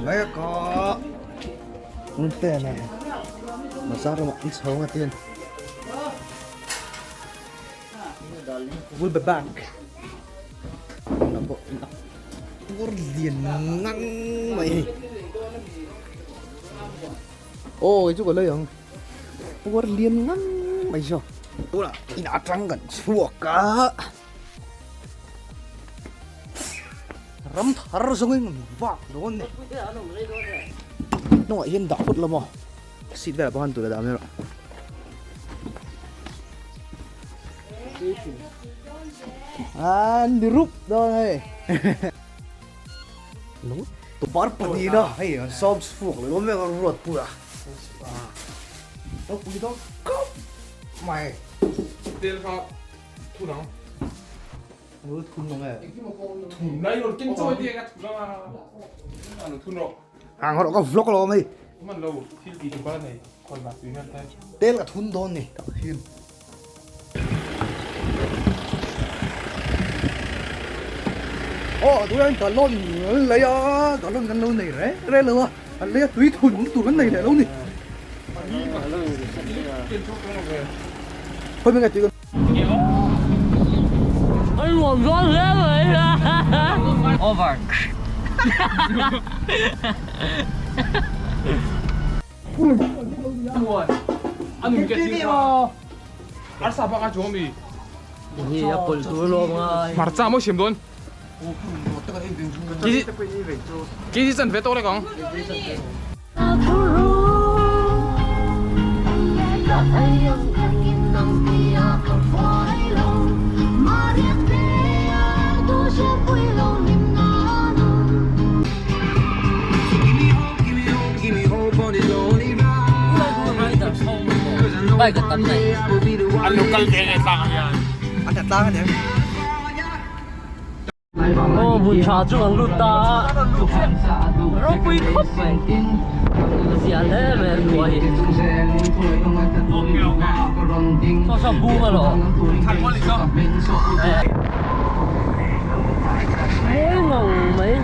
mek a Ngute nen bazar lamah an chho ang a tin We'll be back tunah pawh in a tur lian ngang mai a ni aw chu ka lei ang puar lian ngang mai saw tunah in atang kan chhuak a. Ram thar zawngin an vak dawn ni. Hnungah hian dah phawt lo maw? Seat velah pawh khan tur a dah mai rawh. An ni rup dawn hei. Lo bar pahnihna hei an sawm chhuak leh dawn mek a ruat pui a. Ropui dawn khawp mai. Tel kha Thun ang. Ru thun ang e. Thun lai rawn keng chawi te eng a thun ang a. Ano thun rawh. Ang rawh ka vlog lo mai. Man lo thil ti tum kala nei khawn la tui hmel te. Tel ka thun dawn ni tak hian. Aw tunah hian galon an lei a galon kan lo nei reng reng lo a an lei a tui thun tur kan nei leh lo ni. Khawi hming nge tui kan. Over. Hmarcha maw siam dawn? Kg chanve tawk lek ang. An lo kal ve nge tlang ah hian. An tla tlang a ni. Aw hmun tha chu kan lut ta a ropui khawp mai zia hle mai an hnuai hi saw saw bung alawm mawi ngang mai.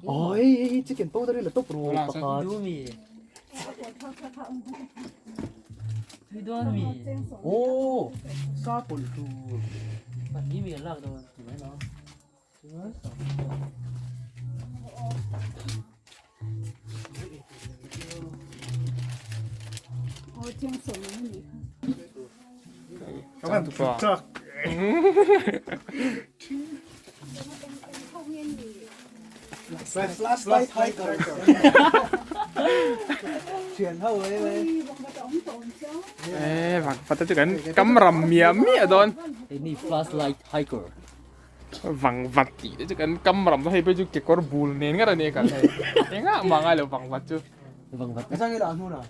Ôi, chicken powder là tốt rồi. Ô, sa bột tu. Flashlight hiker. Thian ho ấy ấy. Ê, vang phát chu kan kam ram mia mia dawn. Ni flashlight hiker. Vang vat tih te chu kan kam ram hei phei chu kekawr bul nen ngat a nia kan hei engah mah ngai lo vang vat chu. Vang vat. Ka chang i dah hnu na.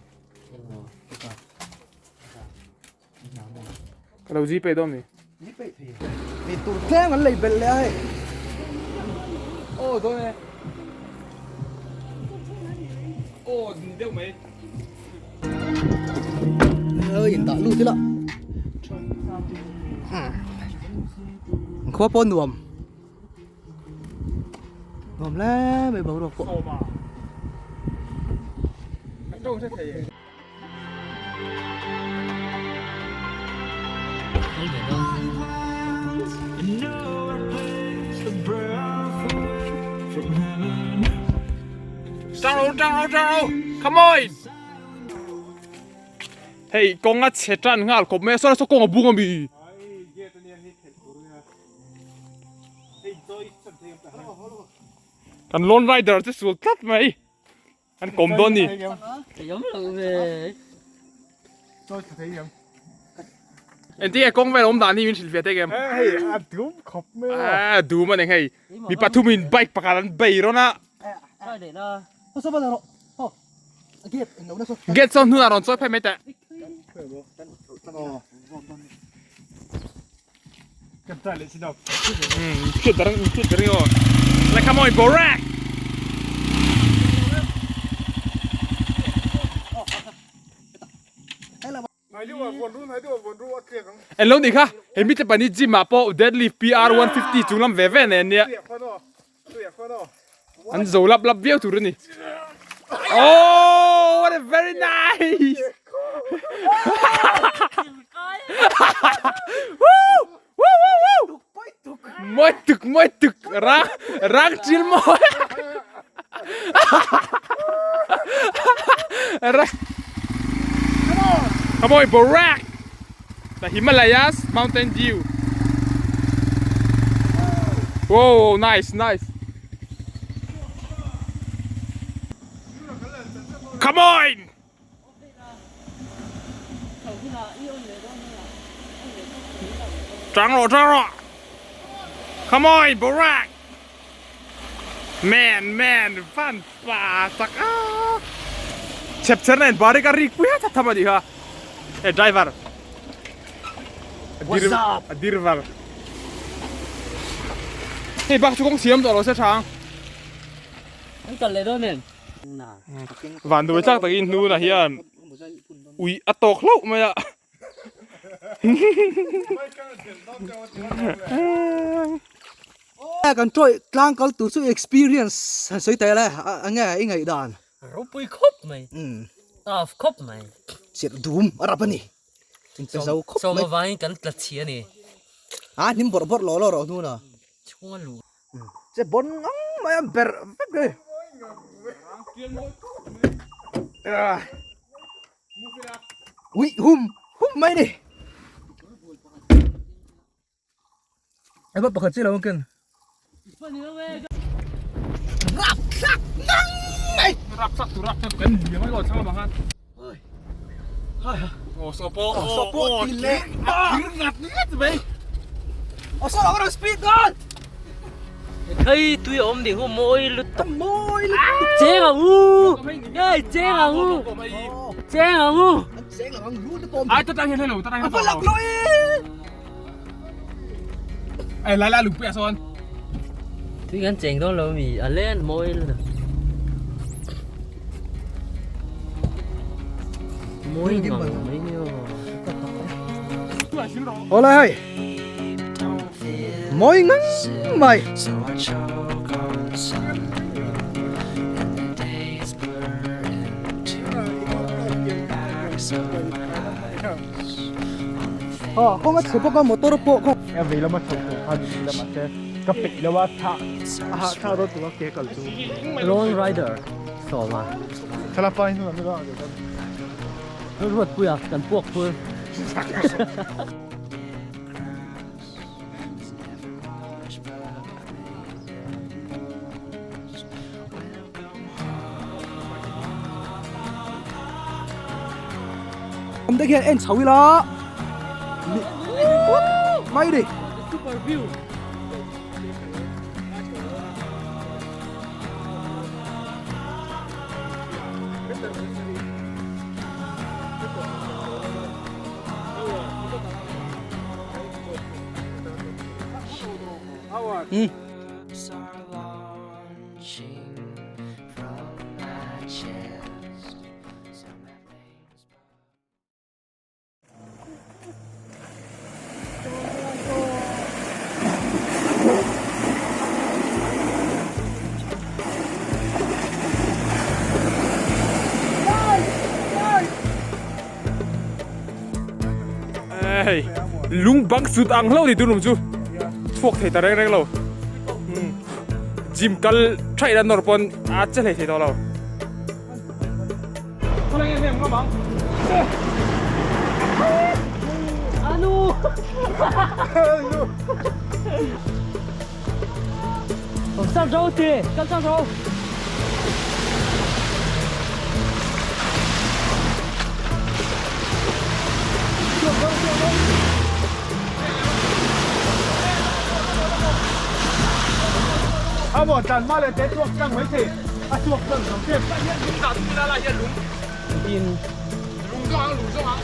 Ka lo gpay dawn mi. Gpay thei. Ei tur tlem an lei belh leh a hei. Aw dawn e. Aw ni deuh mai. Ơi in dah lut ila. Khua pawh nuam. Nuam hle mai boruak pawh. Tang ro tang ro tang ro come on hei kawng a chhe tan nghal khawp mai a saw saw kawng a bung ami kan lone rider chu sul tlat mai An kawm dawn ni. Engtin nge kawng vel awm dan hi min hrilh ve tek em? Hei a dum khawp mai a. A dum a ni hei. Mi pathum in bike pakhat an bei rawn a. Gate sawn hnunah rawn chawi phei mai teh. Kan try leh chin aw. Hriat darang hriat darang aw. Like come on Borak. En lo nih kha he mite pahnih gym ah pawh deadlift PR 150 chung lam ve ve nen ania. An zo lap lap viau tur a ni. Oh, what a very nice! Woo! Woo woo woo! Moi tuk moi tuk rang rang chil moi. Rang. Come on, Borak! The Himalayas Mountain Dew. Whoa, nice, nice. Come on! Trang rawh, trang rawh. Come on, Borak! Man, man, van pa tak a. Chep cher nen barik a rik pui hat tham a nih kha. E driver. What's up? A dirvar. Hei bak chu kawng siam tawh lo se tha ang. An kal leh dawn em? Van duai tlak takin hnunah hian ui a tawk hlauh mai a. Kan tawih tlang kal tur chu experience han sawi ta ila a nge i ngaih dan? Ropui khawp mai. Tough khawp mai. Chirh dum a rap a ni. Inpe zo khawp mai. Sawma vangin kan tla chhi a ni. A hnim bawrh bawrh law law rawh hnuna. Chhunga luh. Che bon ngang mai a berh vek e. Ui hum hum mai ni. Eba pakhat chi lo ang ken. Rap thlak ngang mai. Rap thlak tu rap thlak tu kan liam ai lo thlang lamah khan. Aw saw pawh aw saw pawh ti leh a thir ngat ngat mai. Aw saw lo speed dawn. Khai tui a awm ding hu mawi lutuk. Mawi lutuk. Cheng ang u. Hey cheng ang u. Cheng ang u. An cheng lo ang lu te pawh. Ai ta tang hian hello ta tang hian. A va lak lo e. Ai lai lai lungpui ah sawn. Tui kan cheng dawn lo mi a len mawi lutuk. Mawi ngang mai ni aw. Awle hei. Mawi ngang mai. Aw kawng a chhe bawk a motor pawh kawng. A vei lama chho tur kha ni ila mahse ka peih lo a thla a hah thlak dawn tura ke kal chu. Lone Rider sawma. Thlalak pa hi hnung lam ila. Ruatpuia kan puak phul. Awm te khian en chho ila mai ni. Super view. Hei lung bang sut ang hlauh ni tunum chu chhuak thei ta reng reng lo gym kal thaih la nawr pawn a che hlei thei tawh lo. Sang rau ti, kan sang rau. A maw tan ma le te tuak tlang mai thei a tuak tlang lo te. Lung dah tum ila lai hian lung. Tin. Lung zawng ang lung zawng ang.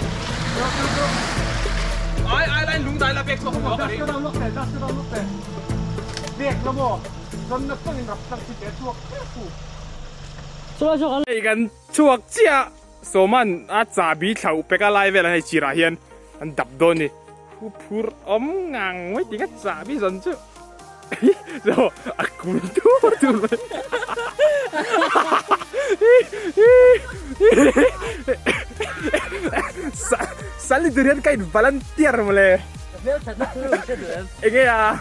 Ai ai lai lung dai la pek chhuak ka ring. Hei kan chhuak chiah Sawman a chahbi thlauh pek a lai velah hei chirah hian an dap dawn a ni. Hu phur awm ngang mai tih ka chahbi zawn chu zo a kul tur tur mai. Sali tur hian ka in volunteer mawle. Enge a?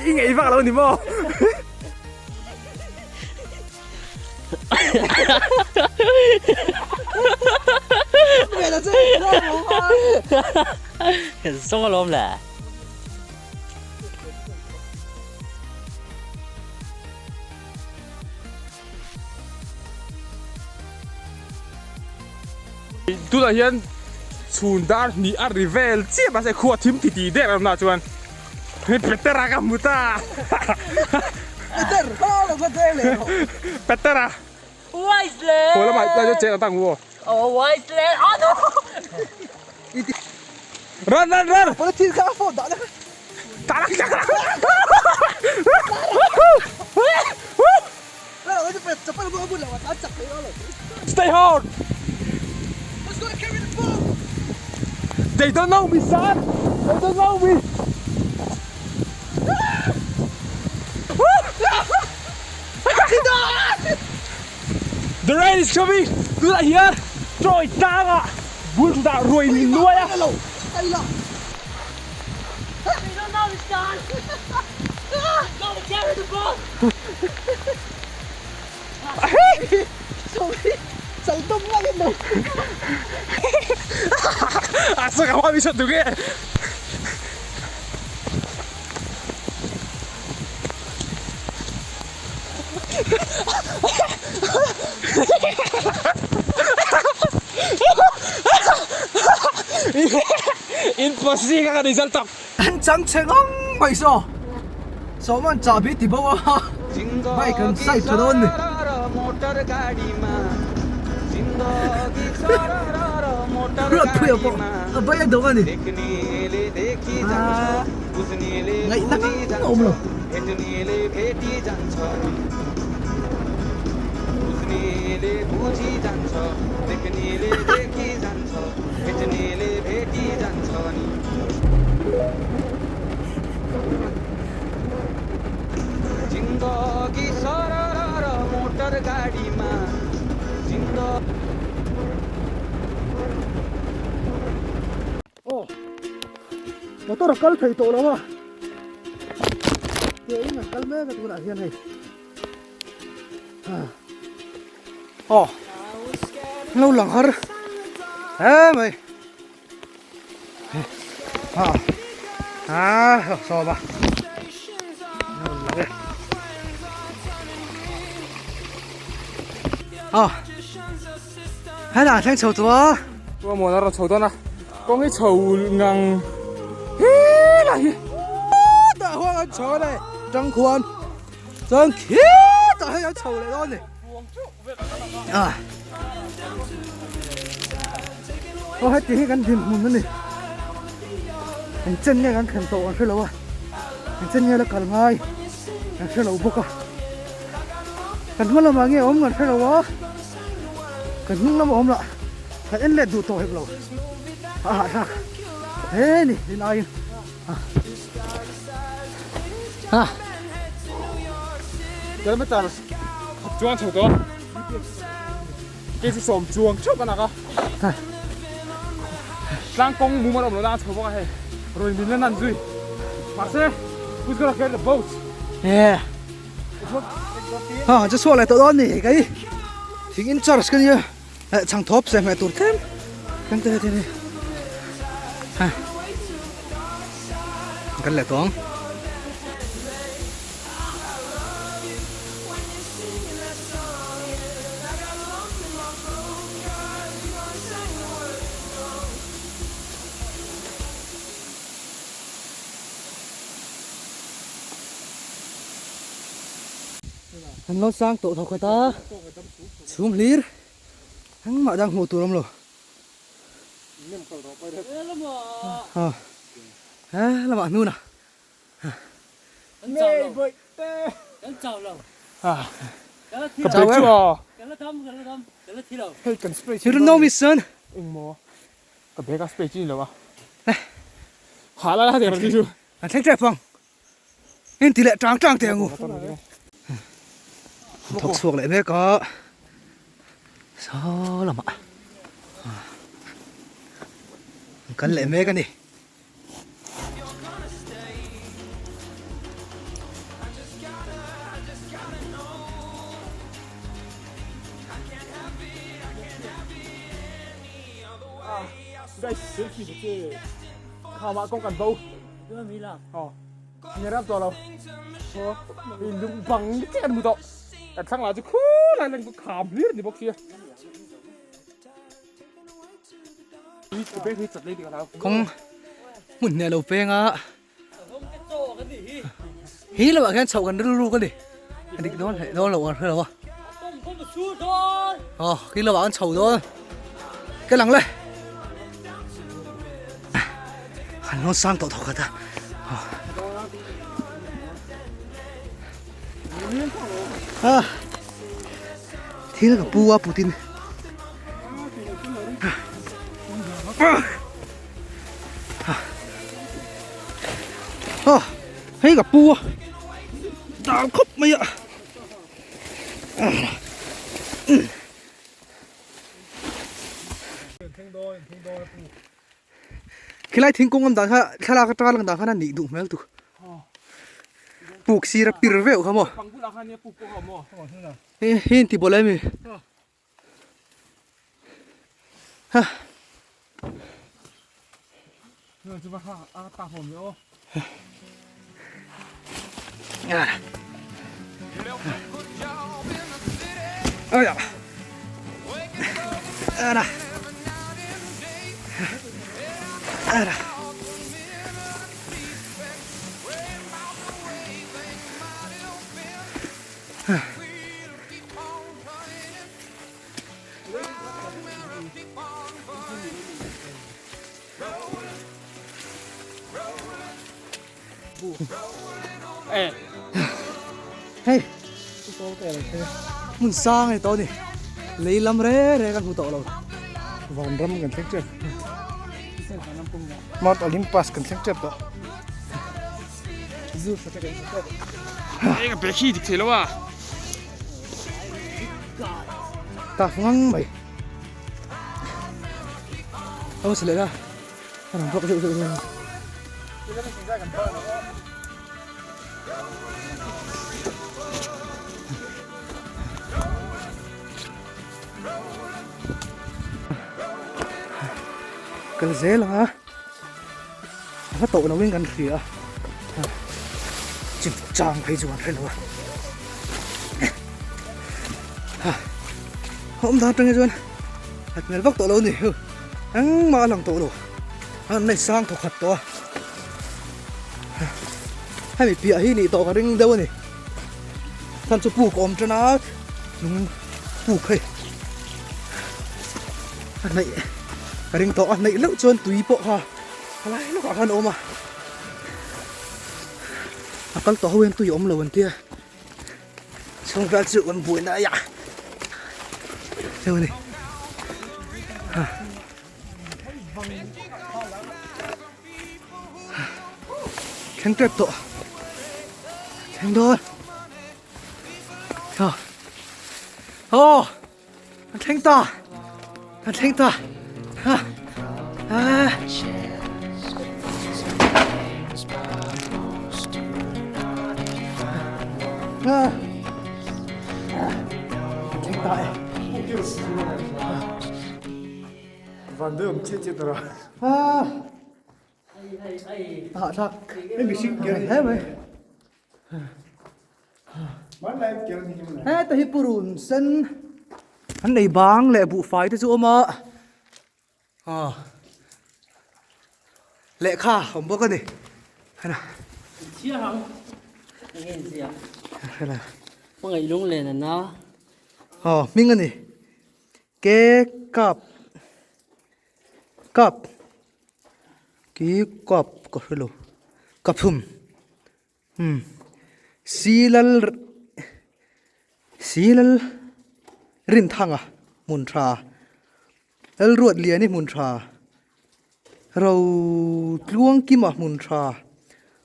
I ngei vak lo ni maw? Song alawm le. Tunah hian chhun dar hnih a ri vel chiah mahse khua thim ti ti der awmna chuan Petera ka hmu ta Peter ha lo ka der leh rawh Petera Wise le Haw lamah lai chu cheng ang u Oh wise le oh no Run run run Pawh thil kha a phone dah na Tarak tarak Stay hard They don't know me son They don't know me The rain is coming Tunah hian Troy tlangah bul chutah ruai min nuai a. A saka hma mi sat duh nge. In posi ka result tak. An chang chhe ngang mai saw. Sawman chahbi ti bo a bike an side tha dawn ni. Ruat pui a pawh a bai a dawng a ni. Ngaihna ngang a awm lo. Aw motor a kal thei tawh lo a ke in an kal mek a tunah hian hei aw lo lang har hle mai a a sawm a lo lang e aw hetah thleng chho tawh a. Ruahmuan a rawn chho dawn a, kawng hi chho ngang he lah hi. Tah huan an chho a ni, tang khuan chuan khitah hei an chho leh dawn a ni. Aw heti hi kan dinhmun a ni, eng chen nge kan thlen tawh kan hre lo a, eng chen nge la kal ngai kan hre lo bawk a, kan hma lamah nge awm kan hre lo a. Kan hnung lam a awm lah kan en let duh tawh hek lo a hahthlak hle ni din aiin a kilometer khat chuang chho tawh kg sawm chuang theuh ka nak a tlang kawng mumal awm lo na a chho bawk a hei rawn min la nan zui mahse who's gonna carry the boat yeah Ha chu chhuak leh tawh dawn ni kei thing in charge ka nia eh chhang thawp se hmeh tur tlem kan te te ni ha kan leh tawh ang. An lo sang tawh tho khat a, chhum hlir engmah dang hmuh tur awm lo. He lamah hnuna. Ka pe chu a. Hei kan spray You don't know me son. Engmaw ka bag a spray chi ni lo a. Ha la la der chu. An thleng tep ang. In ti leh tang tang teh angu. Thawk chhuak leh mek a. Saw lamah. An kal leh mek a ni. Guys, selfie te che khama kong kan bo. Ni ram to lo. In lung bang che kan mu to. Kan thlang la chu khu lai leng kham hlir ni bawk sia. Kawng hmun hne lo peng a hi lamah khian chhoh kan rilru ka ni a dik dawn hleh dawn lo kan hre lo a aw khi lamah kan chho dawn ka lang le han lawn sang tawh thawk khat a a thil ka pu a putin. Hei ka pu a dal khawp mai a khilai thingkung awm dan kha thlalak atanga lang dan khan a nih duh hmel tu puk sir a pir veuh kha maw hei in ti bawlh em i. Ha. Aya. Ara. Ara. Hei hmun sang a ni tawh a ni lei lam reng reng kan hmu tawh lo vanram kan thleng tep Mount Olympus kan thleng tep tawh Eng a bag hi dik thei lo a. Tak ngang mai. Amo sile la. Anang bawk deuh deuh deuh. Kal zel ang a. A hla tawh loin kan hria a. Chim chang phei chu kan hre lo a. Awm dan atang hi chuan hat hmel vak tawh lo a ni. Engmah a lang tawh lo. An nei sang thaw khat tawh a. Hemi piah hi nih tawh ka ring deuh a ni. Khan chu puk a awm tan a lung puk hei a hnaih ka ring tawh a hnaih loh chuan tui pawh kha a lai lawkah khan a awm a a kal tawh ho hian tui a awm lo an tia chhung vel chu kan buaina a ya hei a ni ha. Thleng tep tawh thleng dawn ha aw an thleng ta an thleng ta ha a ha an thleng ta e. Van deuh awm chiah chiah tawh a. A hahthlak hle mai. Heta hi purun sen an nei bang leh buhfai te chu a awm a lehkha a awm bawk a ni. Hming a ni. Ke kap. Kap ki kap ka hrelo kaphum umm silal silal rinthanga hmun tha Lalruatliani hmun tha ro tluang kima hmun tha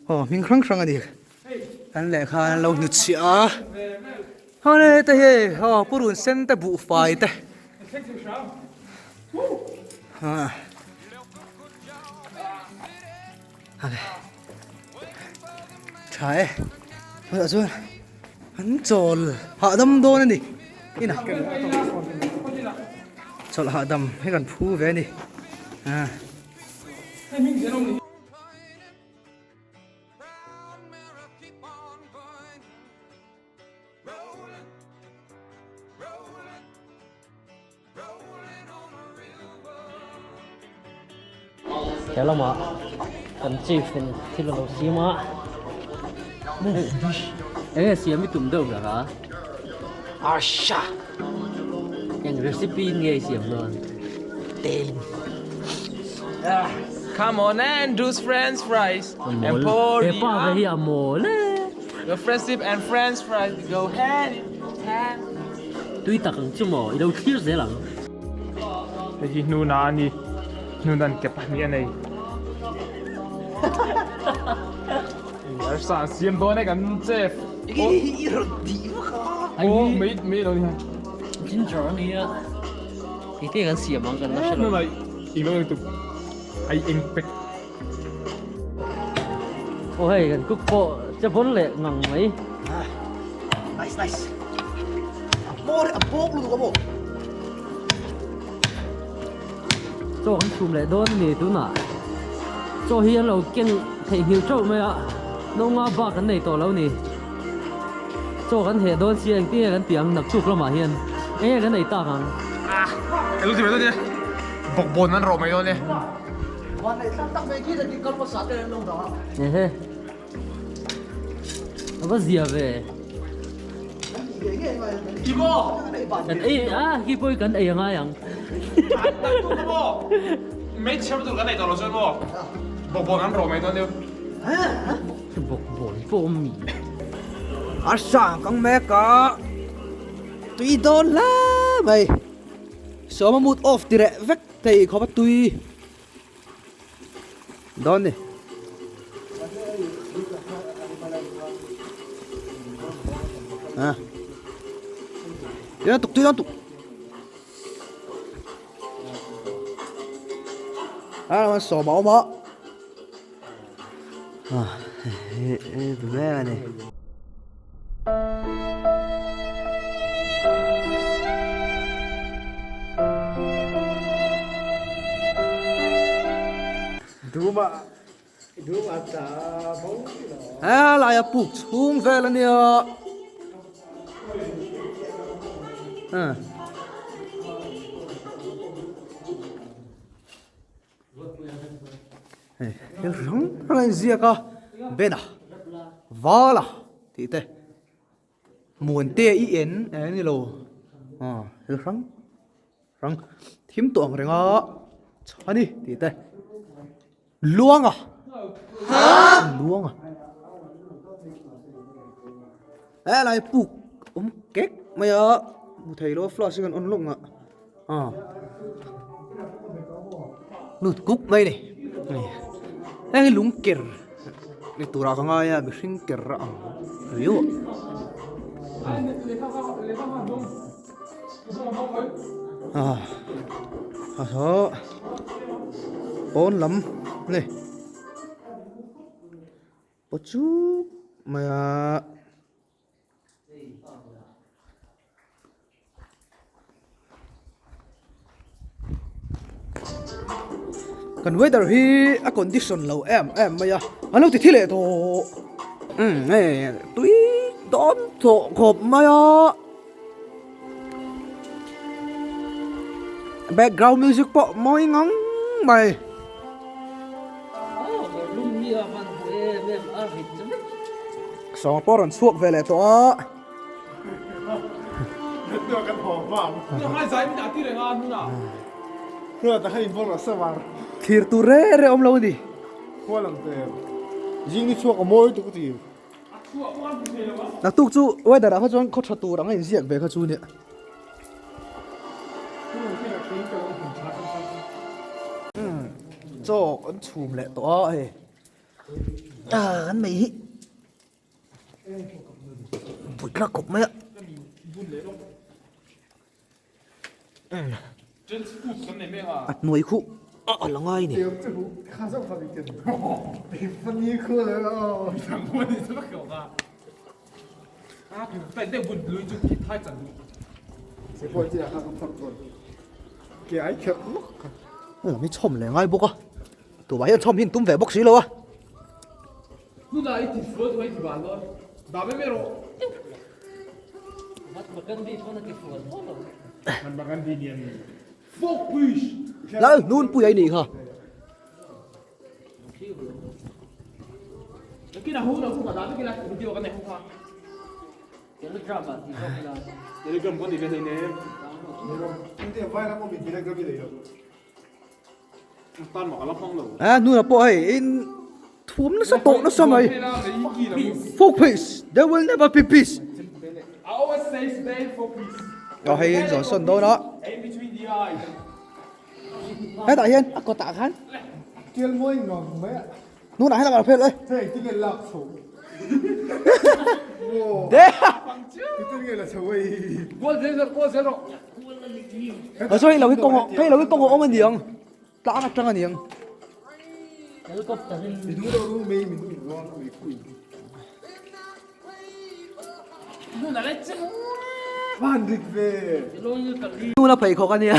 aw hming hrang hrang a ni an lehkha an lo hnutchhiah a hawle te hi aw purun sen te buhfai te tha e tunah chuan an chawl hahdam dawn a ni inah chawlh hahdam hi kan phu ve a ni ah. He lamah kan chief in thil a lo siam a enge siam i tum deuh ber a Asha eng recipe nge i siam dawn tel Come on and do french fries and pour he pa ve hi a mawl e Your friendship and french fries go hand in hand. Tui tak ang chu maw? I lo thlir zel ang. Hei hi hnuna a ni. Hnuna'n ke pahnih a nei. Arsa an siam dawn e kan chef. I rawn tih vak a. Aw mai mai lo ni ha. Ginger a nia. Enge kan siam ang kan la hre lo. Hnuna i lo tuk ai eng pek. Aw hei kan cook pawh che bawn leh ngang mai. Nice nice. A bawr a bawk lutuk a maw. Chaw kan chhum leh dawn a ni tunah. Chaw hi an lo keng theihnghilh teuh mai a, no nga bak kan nei tawh lo ni. Chaw kan heh dawn sia engtin nge kan tih ang naktuk lamah hian eng nge kan ei tak ang. Ah, ka lu ti mai dawn e. Bawkbawn an rawh mai dawn e. Ehe. A va zia ve. Kan ei a khi pawh hi kan ei a ngai ang. Mei chhiar tur kan ei tawh lo chuan maw bawkbawn an rawh mai dawn deuh. Bawkbawn pawh awm mi. A hrang kang mek a tui dawn hle mai. Sawma mood off ti reh vek thei khawp a tui. Dawn ni. À. Tiếp tục tiếp tục. À, nó sổ máu mỡ. À, ê, này. He laia puk chhung vel a nia. Hei thil hrang hrang a inziak a bena vala tih te muante i en eh ni lo aw thil hrang hrang thim tawh ang reng a chhani tih te luanga luanga helai puk awm kek mai a hmu thei lo flash hi kan on lawk ngah. Aw lut kuk mai a ni heng hi lung ker ni turah ka ngai a mihring ker a ang riau a ah saw pawn lam a ni paw chuk mai a. Kan weather hi a condition lo em em mai a an lo ti thi leh tawh umm hei tui dawn tawh khawp mai a background music pawh mawi ngang mai. Sawng pawh rawn chhuak ve leh tawh a. Thlir tur re re awm lo a ni. Naktuk chu weather ah kha chuan khaw tha tur ang a inziak ve kha chu nia. Chaw an chhum leh tawh a hei. Ah an mei hi pui tlak khawp mai a. A hnuai khuh a a la ngai a ni. Hei chhawm leh ngai bawk a tumah hian chhawm hi an tum ve bawk si lo a. Lal hnunpui a nih kha. A hnunah pawh hei in thuam nasa tawh nasa mai for peace there will never be peace aw hei in zawn sawn dawn a hetah hian a kawtah khan hnunah hian a kal phel e Ka sawi lo hi kawng phei lo hi kawng a awm a niang tlang atang a niang. Tuna pheikhawk a nia.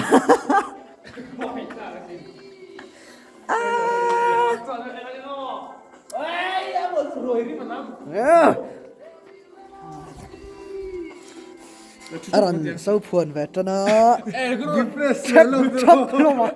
A rawn so phuan ve tan a. Chep chap hlawm a.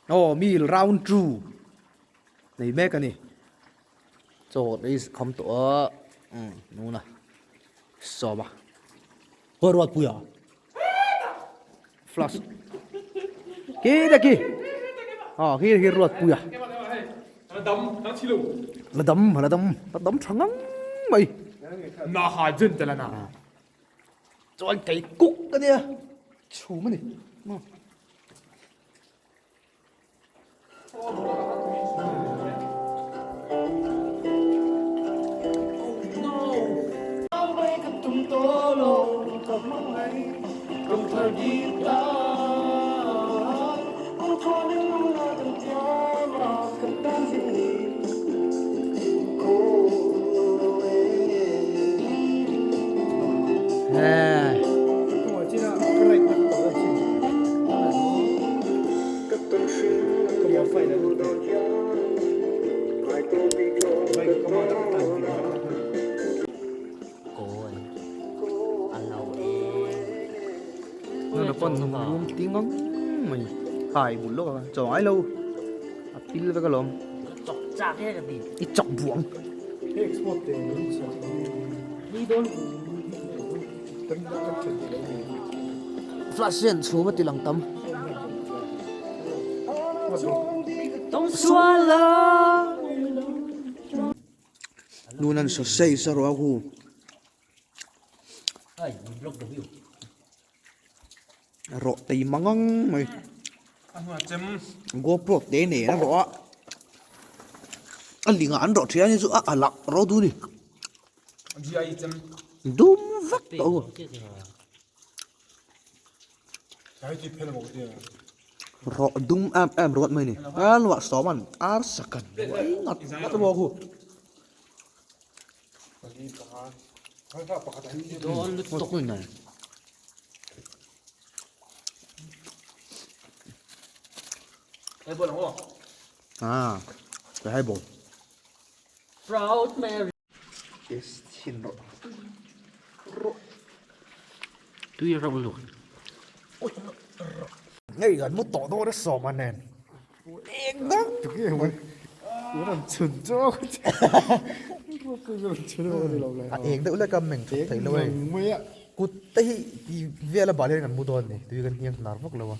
Aw mi round two nei mek a ni chaw ei kham tawh a umm nuna sawm a hawi ruat pui a flash khi te khi aw khi khi ruat pui a la dam la dam la dam tha ngang mai chuan kei kuk a nia chhum a ni. Nuna pawn lum ti ngang mai hai bul lawk a chaw ngai lo a pil vek alawm i chawk buang Flash hian chhum a ti lang tam. Nunan sausage a rawh a hu. Rawh tei mangang mai. GoPro te nen a rawh a. A lingah an rawh ṭhian hi chu a alak rawh duh a ni. Dum vek tawh a. Rawh dum em em rawt mai a ni. A luah sawm an ar sakan uai ngat ngat a bawk hu. À, cái hai bộ. Proud Mary. Yes, thin rawh. Tui rauh luh. Ngei kan mu tawh dawn a sawm a nen. Eng dang. A eng deuh lek a meng that thei lo hei. Kut te hi ti vel a bal hian kan mu dawn a ni. Tui kan hniang hnar vak lo a.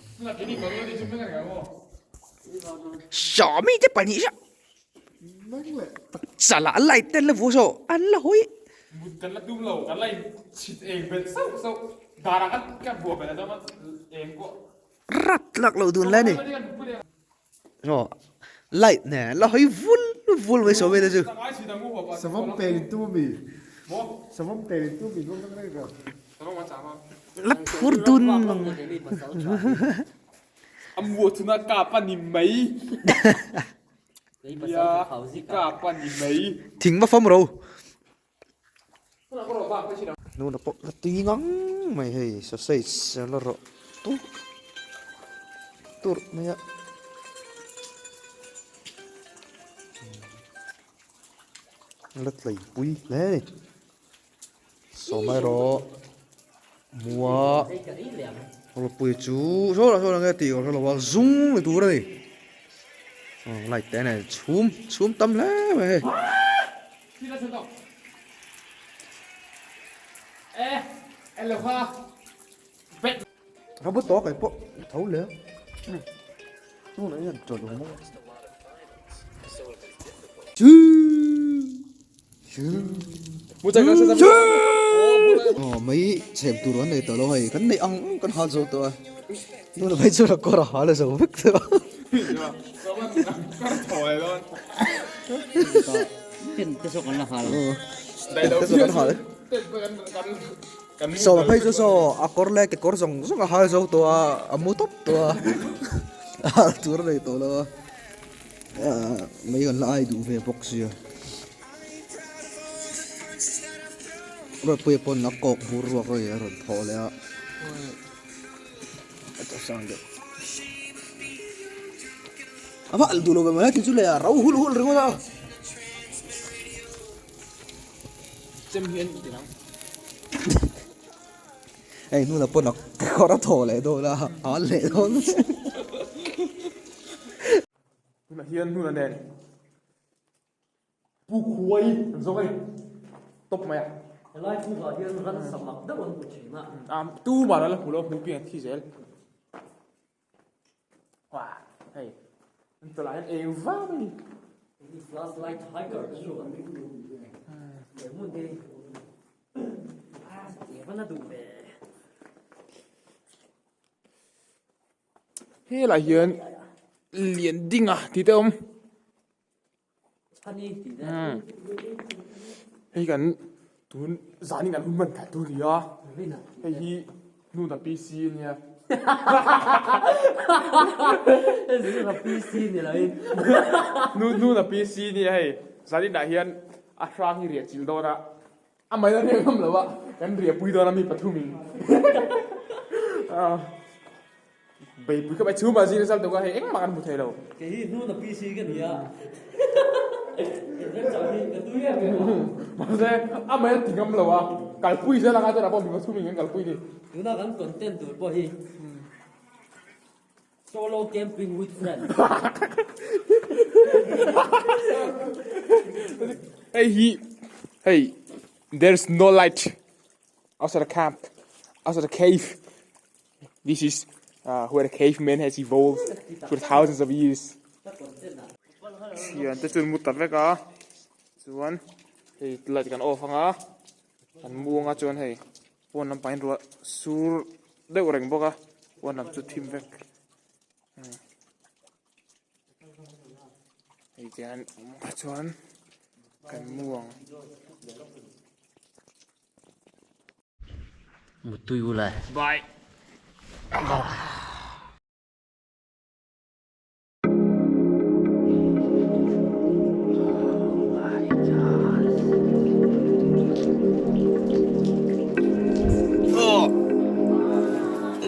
Sawmi te pahnih hreuh. Chala light te an la vuah saw an la hawi. Mut kan la tum lo kan la in chhit eng belh sauh sauh darah kan ka buah belh a chuan eng pawh. Rat lak loh dun lai a ni. Aw light nen an la hawi vul vul mai saw vel te chu. Savawm pel in tum ami? Savawm pel in tum mi La phur dun. A muah chuna kap a ni mai. Nia, kap a ni mai. Thing va fam ro. Nuna pawh la tui ngang mai hei sausage a la rawh tur tur mai a. La tleipui hle a ni. Sawm erawh mua ropui chu saw lah saw lah nge tih ka hrelo a zung ni tur a ni aw light te nen chhum chhum tam hle mai hei. Robot tawh kai pawh tho le tunah hian chaw lo maw chu chu aw mai chhem tur an nei tawh lo hei kan neih ang kan hal zo tawh a tunah phei chuan a kawr a hal a zo vek tawh a. Sawma phei chu saw a kawr leh kekawr zawng zawng a hal zo tawh a a mu tawp tawh a a hal tur a nei tawh lo a ahh mei kan la ai duh ve bawk sia Ruatpuia pawn a kawk bur ruak a rawn thawh leh a a tawh sang deuh a va alh duh lo ve mai a ti chu leh a ro hulh hulh ringawt a. Chem hi an ti ang. Hei hnuna pawn a kawr a thaw leh dawn a, a al leh dawn. Tunah hian hnuna nen pu khuai an zawng a ni tawp mai a. Helai pukah hian ransa mak deuh an hmu thin a. Tumah la hmu lo hmu piang an thi zel. Wah, hei. An tawlh ah hian eng vang a ni. Hei flashlight hiker te chu an he hmun hi a van a duh ve. Helai hian lian ding a tih te a awm. Hei kan tun zan in kan hun hman that tur a ni a hei hi hnuna PC a nia hnuna PC a nia hei zan inah hian a hrang hi riah chilh dawn a a mai a riak ngam lo a kan riah pui dawn a mi pathum in. Beipui kha mai chhum ah zing a zal deuh a hei engmah kan hmu thei lo. Kei hi hnuna PC ka ni a. Adventure hi ka tui em em a. Mahse a mai a ti ngam lo a, kalpui zel anga chuan a pawh mi pathum in kan kalpui ni. Tuna kan content tur pawh hi solo camping with friends. Hei hi hei there's no light outside the camp outside the cave. This is uh, where the caveman has evolved for thousands of years. Thian te chuan mu ta vek a chuan hei Hei light kan off anga kan mu anga chuan hei pawn lampang in ruah sur deuh reng bawk a pawn lam chu thim vek hei tian awm chuan kan mu ang. Mutui ula. Bye.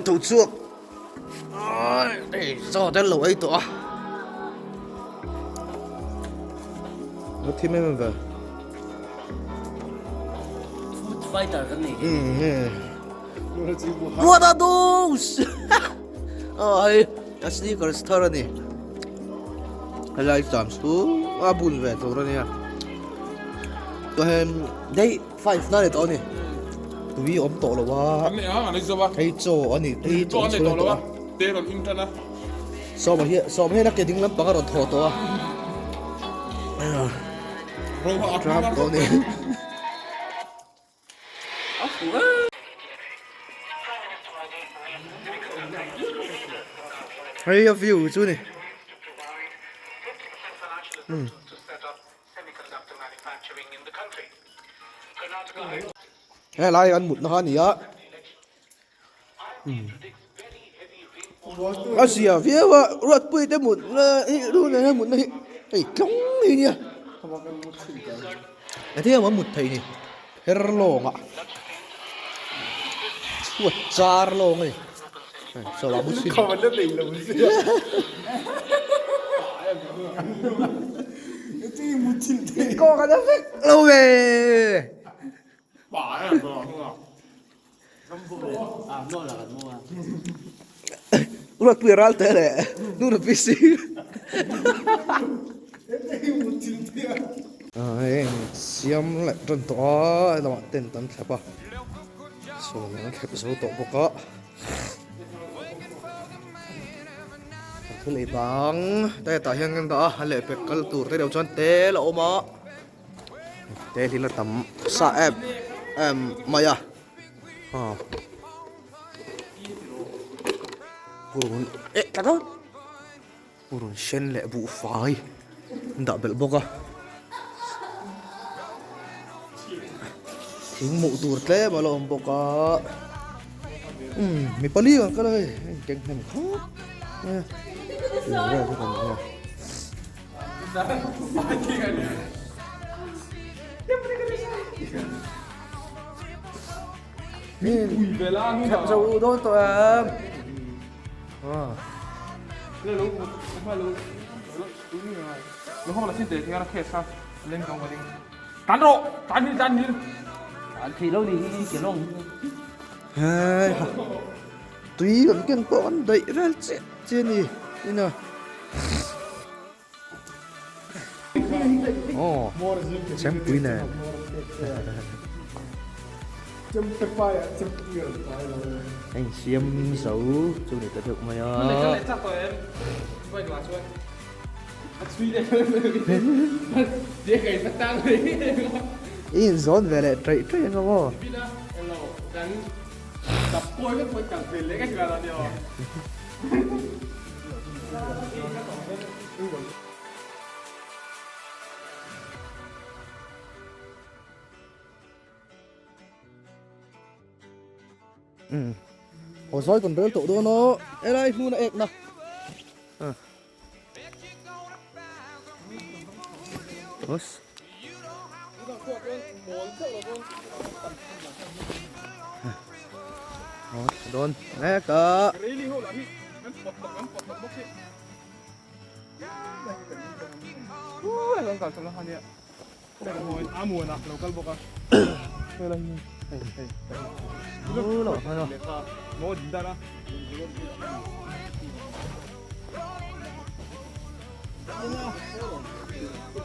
Tho chhuak chaw te lo ei tawh a nó thim em em ve food fighter kan ni what are those Aw hei a sneakers thar a ni helai cham chu a bun ve tur a nia chuan hei 5 na ni tawh a ni tui awm tawh lo a hei chaw a ni hei chaw an chhun tawh a sawma hi sawma hian a ke ding lampang a rawn thawh tawh a tram tawh a ni. Hei a view chu ni helai an mutna kha a ni a a zia viau a Ruatpuii te mutna hi Runa mutna hi hei tlawng hi nia hetiang an mut theih ni. Her lawngah chhuat char lawng a ni saw lah mut sin kawng a na vek lo ve Ruatpuia ral teh leh nu na PC heng siam leh tan tawh a helamah tent an thlep a sawn an thlep zo tawh bawk a an thil ei bang te tah hian kan dah a a lehpek kal tur te deuh chuan tel a awm a tel hi la tam sa em em mai a. Purun eh tlat a purun sen leh buhfai an dah belh bawk a thing hmuh tur tlem a la awm bawk a umm mi pali ang kal a hei a inkeng hnem khawp mai a tih vel chu kan hria. Zo dawn tawh em? Tan rawh, tan hi tan hi. An thei lo ni hi ke lawng. Hei ha. Tui kan ken pawh kan daih vel chiah chiah a ni ina. Aw chempui nen. A insiam zo chu ni ta deuh mai a. I inzawn ve leh ṭaih ṭaih ang aw. Umm aw zawi kan rel tawh dawn aw helai hmun a ek na Us. Aw tha dawn mek a.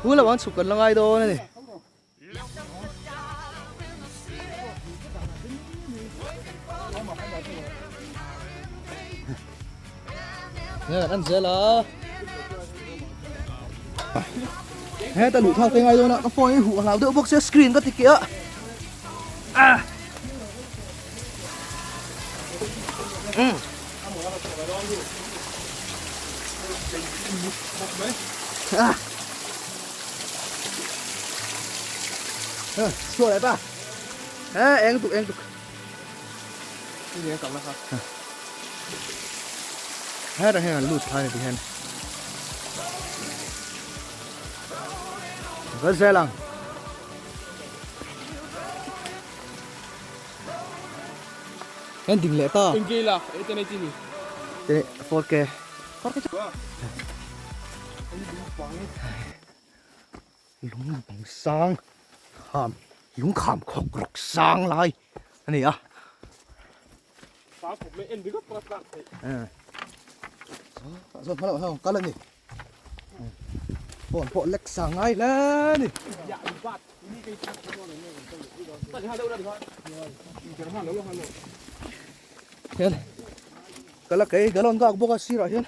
Hu lo ang chhuk kan la ngai dawn a ni. Nge an zel a. Heta luh thlak te ngai dawn a, ka phone hi huh a hlau deuh bawk sia screen ka ti keh a. Ah. Um. Ah. Ah, chhuak leh ta. Eh, eng tuk eng tuk. Hetah hian an lut thlai a ni ti hian Kal zel ang. Hian ding leh ta. Eng ke la e ten eighteen ni. Te 4K. 4K chu. Lung bang sang kham lung kham khawk rawk sang lai a ni a. Saw hma lamah sawn kal a ni. Phone pawh lek sang ngai hle a ni. Hian kal a kei galon ka ak bawk a sirah hian.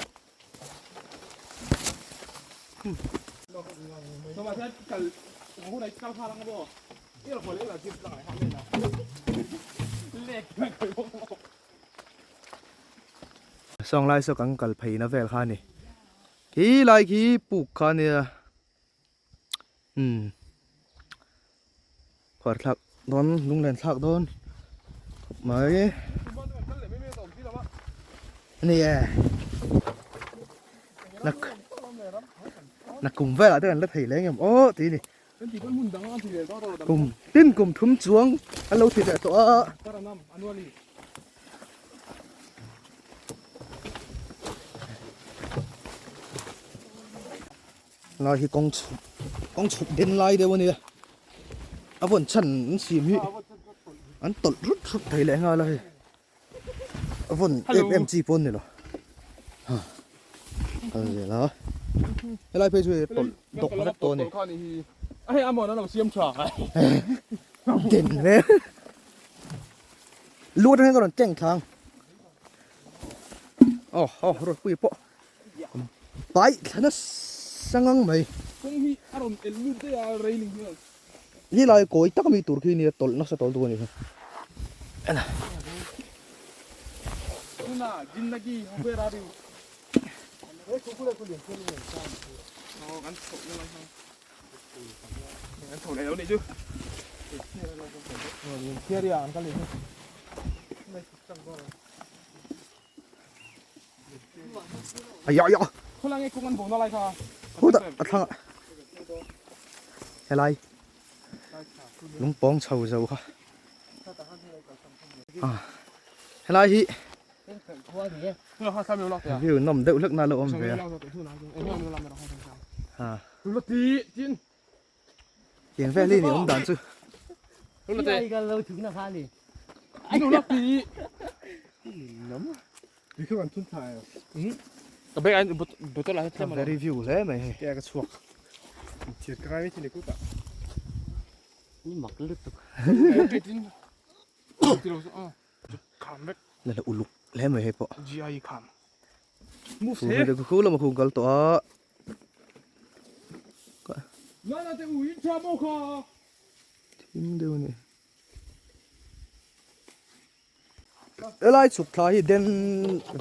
Sawng lai saw kan kal phei na vel kha a ni khi lai khi puk kha a nia umm khuar thlak dawn lunglen thlak dawn khawp mai a ni e nakum velah te kan la thei leh ang em aw tih a ni. Kum tin kum thum chuang an lo ti leh tawh a. Lai hi kawng chhuk kawng chhuk den lai deuh a nia a vawn chhan an siam hi an tawlh rut rut thei leh nghal a hei a vawn em em chi pawh an ni lo ha kal zel a helai phei chu hei tawlh dawk vek tawh a ni den hle lu atang hian ka rawn teng thlang aw aw rawtpui pawh Paih thla nasa ngang mai. Kawng hi a rawn elh lut daih a railing hian. Ni lai kawi tak ami tur khi nia tawlh nasa tawl duh a ni kha. Tuna jindagi ho ber a riu. Kan chho leh lo nih chu. Ai ai ai. Khawlai nge kawng an bawhna lai kha. Khuta a thlangah helai lungpawng chho zo kha ah helai hi view nawm deuh hlek na lo awm ve a ah tiang vel hi ni awm dan chu. Very view hle mai hei. Ke ka chhuak. Thiat ka ngai thin ku ta. Ni mak lutuk. La la uluk hle mai hei pawh. GI kham. Move he. Khu lama khu kal tawh a. Na na te u in tha mo kha. Thim deuh a ni. Helai chhuk thla hi den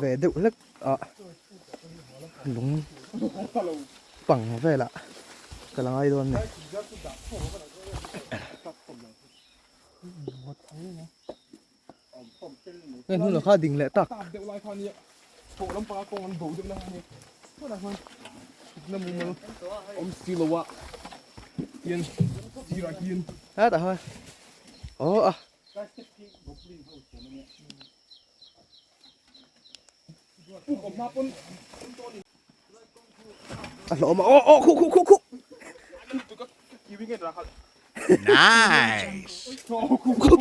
ve deuh hlek a lung pang velah ka la ngai dawn a ni. Hei hnunah kha ding leh tak. Hetah hian aw a. A hlawm a aw aw khu khu khu khu. Nice. Khu khu khu.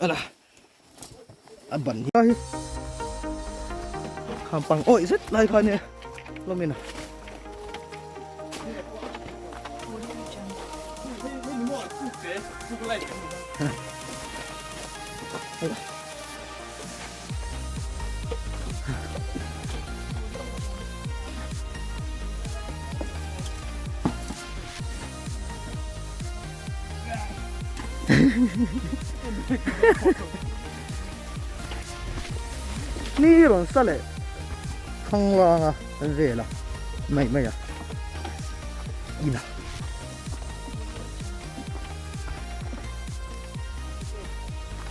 Ala. A ban hi. Kham pang awih zet lai kha nia lawmin a. Ni rawn sa leh thanglang a vel a mai mai a in a.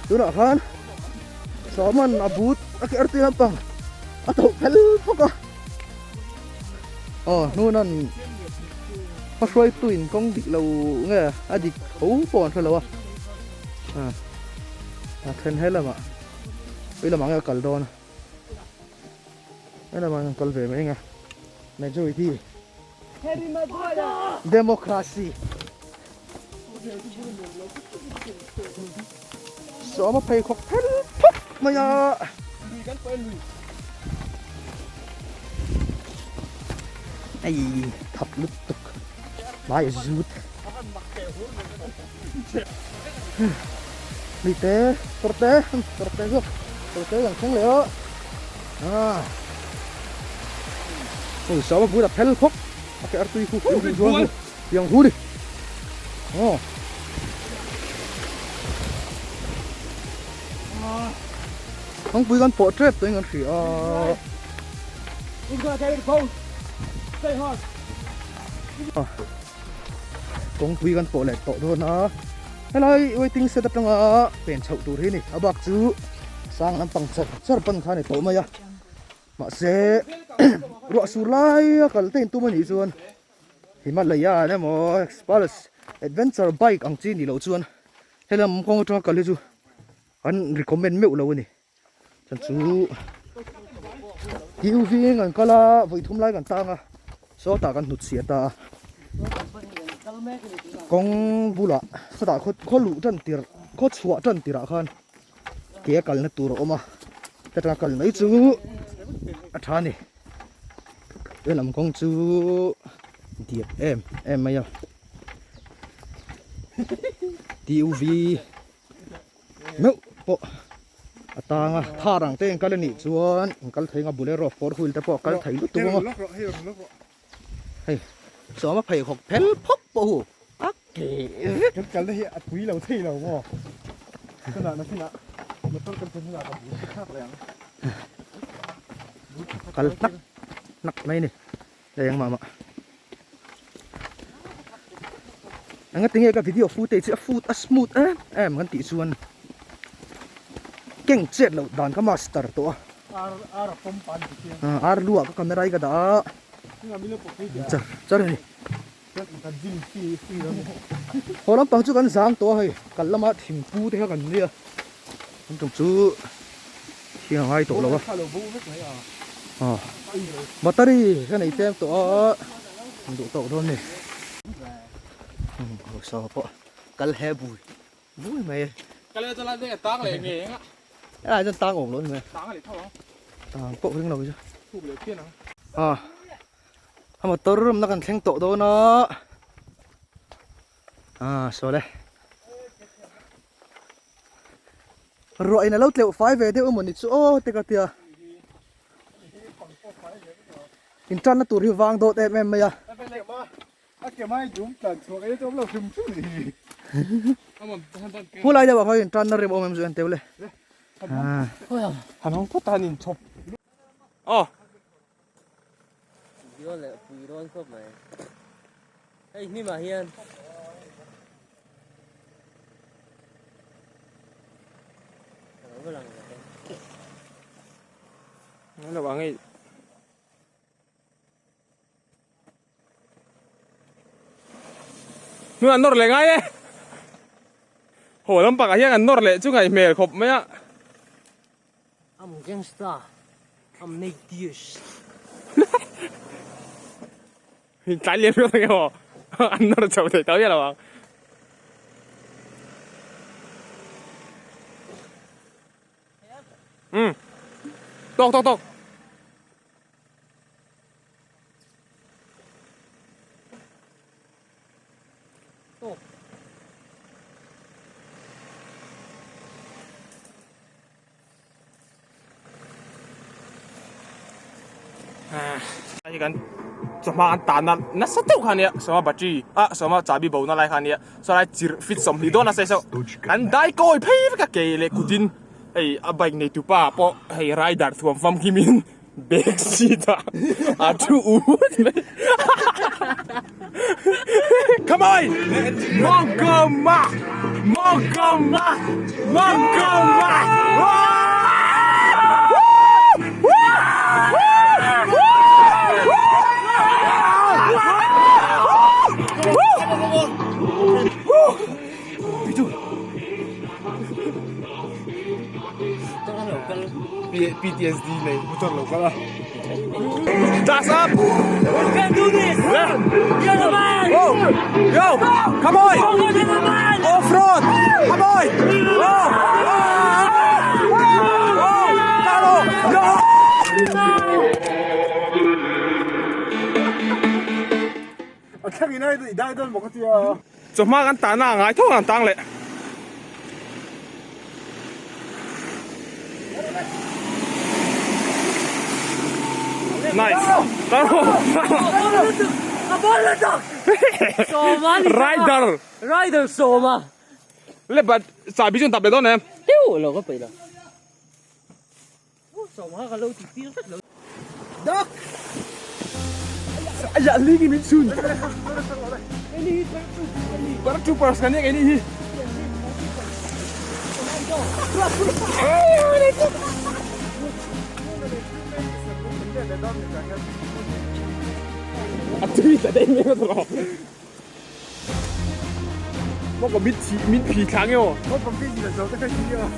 Tunah khan Sawman a but a ke artui lampang a tho fel bawk a. Aw hnunan hma hruaitu in kawng dik lo nge a dik tho pawh an hre lo a. A then he lamah ui lamah nge a kal dawn a. He lamah hian kal ve mai ang a majority Democracy Sawma pheikhawk phel phawk mai a. Ei thap lutuk hmai a zut. Lui te kawr te kawr te zawk kawr te kan thleng leh a ah hei sawma bula phel phawk a ke artui khu khu zuan hu tiang hu ni aw kawngpui kan pawh tep tawhin kan hria a. Kawngpui kan pawh leh tawh dawn a, helai waiting shed atanga pen chhoh tur hi a ni. A bak chu sang lampang char char pan kha a ni tawh mai a, mahse ruah sur laia kal te intum a nih chuan Himalaya emaw Expulse adventure bike ang chi nih loh chuan helam kawng atanga kal hi chu an recommend meuh lo a ni. Chuan chu TUV in kan kal a vawi thum lai kan tang a sawtah kan hnut chhiah ta a kawng bulah sawtah khaw khaw luh tan tirh khaw chhuah tan tirh ah khan ke a kalna tur a awm a heta kal mai chu a tha a ni helam kawng chu diak em em mai a TUV. Meuh pawh a tang a thar ang te in kal a nih chuan in kal thei ang a bolero four wheel te pawh a kal thei lutuk ang a hei sawma pheikhawk phel phawk pawh hu a ke vek kan kalna hi a pui lo thei lo maw tunah nakinah motor kan thlen hunah ka bul te thlak leh ang kal hnak hnak mai a ni. Hei engmah mah Eng ati nge ka video footage hi a foot a smooth em em kan tih chuan keng chet loh dan ka master tawh a. Ar ar a pawm pan ti chiang. Ar lu ah ka camera hi ka dah a. Char char a ni. Haw lampang chu kan zang tawh a hei kal lama thingpu te kha kan nia. Kan tum chu hi a ngai tawh lo a. Aw battery ka nei tlem tawh a an duh tawk dawn ni. Saw pawh kal he bui bui mai e. Kal e chuan a tang leh nge eng a. Helai chuan tang awm lo ni mai. Tang a leh tho ang. Tang pawh ring lo chu. Thuk leh phian ang. A a motor awmna kan thleng tawh dawn a. A saw le. Ruah in a lo tleuh fai ve deuh emaw ni chu aw te ka tia. In tanna tur hi vang dawt em em mai a. Hu lai deuh ah khan in tanna rem awm em chu en teu le. Han hawng phawt a han in chhawp. Aw. Video leh pui dawn khawp mai. Hei hnimah hian. Lo ang ei. Nun an nawr leh ngai e. Haw lampangah hian an nawr leh chu ngaih hmel khawp mai a. I'm gangsta. I'm Nate Diaz. Tlai lian viau thei emaw an nawr chho thei tawh hian lo ang. Um. Tawk tawk tawk. Tawk. Hei kan Chawhma an tahna nasa deuh kha ania sawma battery ah sawma chahbi bo na lai kha ania saw lai chirh fit 20 dawn a sawi saw an dai kawi phei vek a ke leh kutin hei a bike nei tupa pawh hei rider thuam famkim in back seat ah a thu ut mai come on mawngkawma mawngkawma mawngkawma PTSD nei motor lo kal a Das up We can do this You're the man Go Go Come on Off road Come on Go Chawhma kan tahna a ngai tho ang tang leh. Nice. Rider. Rider sawma. Le but chahbi chu an tap leh dawn em? Tiu lo ka peih lo. Sawma ka lo ti tir vek lo. Dak! Aya ling in min chhun. Paratroopers kan nia keini hi. A tui ta dei mai ka rawh. Maw ka mit thi mit phi thla nge aw. Maw pang pi zo te kha hi aw.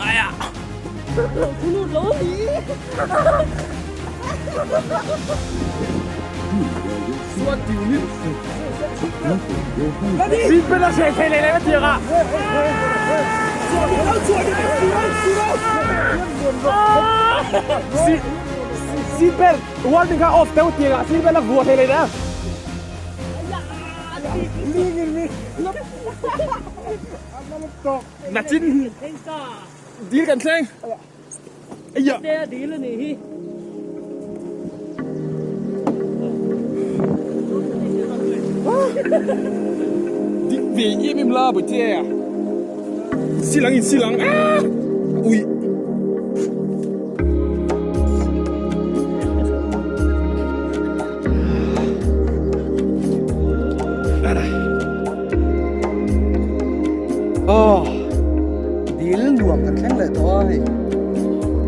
Aya. Suan tiu ni. Sin pe la se thei le le tiang ah. Seat belt warning kha off teu tiang ah seat belt a vua thei le na. Na chin dil kan thleng. Aya. Te dil ani hi. Dik ve em em la bawih che. Silang in silang ah. Ui. Aw dil nuam kan thleng leh tawh a hei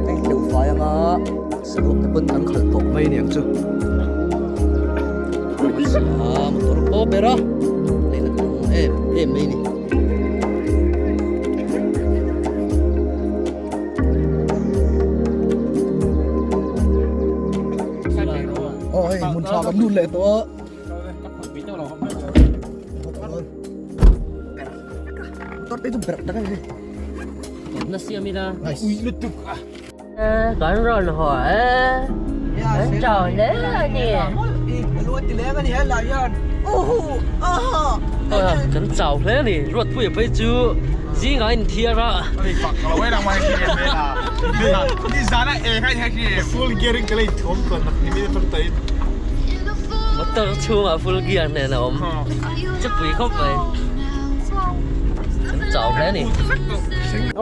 hei hleuh fai anga saruak te pawn kan khalh tawh mai aniang chu a motor pawh ber a lehna tum em em mai a ni. Aw hei hmun tha kan lut leh tawh a. Motor te chu berh tak a ni. Na siam ila. Ui lutuk a. Kan rawn haw e. Kan chau hle a ni. Kan chau hle a ni. Ruatpuia phei chu zingah a inthiar a. Motor chhungah full gear nen a awm. Chepui khawp mai. Kan chau hle a ni.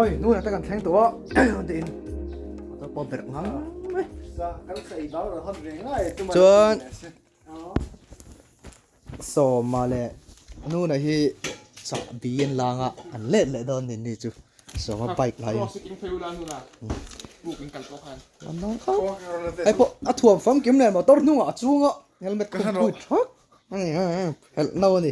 Oi, nunah te kan thleng tawh a. Tiin motor pawh berh ngang mai. Chuan Sawma leh Nuna hi chahbi an lang a an let leh dawn ni ni chu Sawma bike lai in hei pawh a thuam famkim leh motor hnungah a chhunga helmet khum pui thak helh no a ni.